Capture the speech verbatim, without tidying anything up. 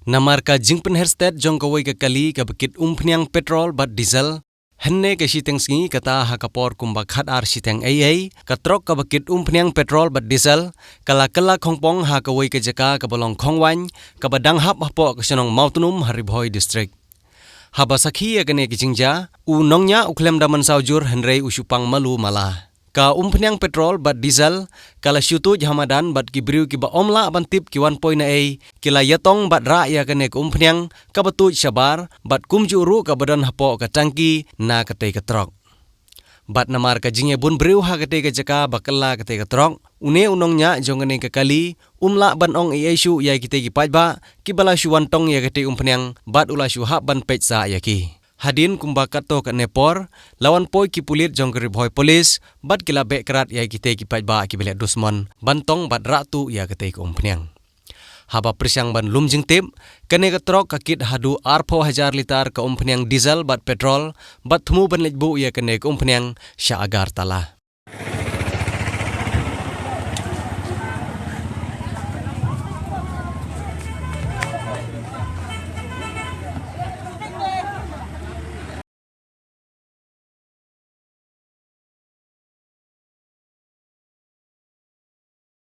Namar ka jingpynher stet jong kawei ka kali kaba kit umphniang petrol bad diesel, hynne ka shiteng sngi kata ha ka por kumba khatar shiteng eiei, ka trok kaba kit umphniang petrol bad diesel ka la kylla khongpong ha kawei ka jaka kaba long khongwaiñ, kaba dang hap hapoh ka shnong Mawtnum ha Ri Bhoi District. Haba sakhi ïa kane ka jingjia, u nongñiah u khlem da mynsaw jur hynrei u shu pang malu mala. Ka umphniang petrol bad diesel ka la shu tuid ha madan bad ki briew kiba ym lah ban tip ki wan poi naei, ki la ïatong bad rah ïa kane ka umphniang kaba tuid shabar bad kumjuh ruh kaba don hapoh ka tangki na katei ka trok. Bad namar ka jingïabun briew ha katei ka jaka ba kylla katei ka trok, une u nongñiah jong kane ka kali um lah ban ong ei ei shuh ïa kitei ki paidbah kiba la shu wan tong ïa katei umphniang bad u la shu hap ban peit sah ïa ki. Hadien kumba katto katne por, la wan poi ki pulit jong ka Ri Bhoi Police bad ki la beh krad ïa kitei ki paidbah kiba leh dusmon ban tong bad rah tuh ïa katei ka umphniang. Haba pyrshang ban lum jingtip, kane ka trok ka kit haduh arphew hajar litar ka umphniang diesel bad petrol, bad thmu ban leit buh ïa kane ka umphniang sha Agartala.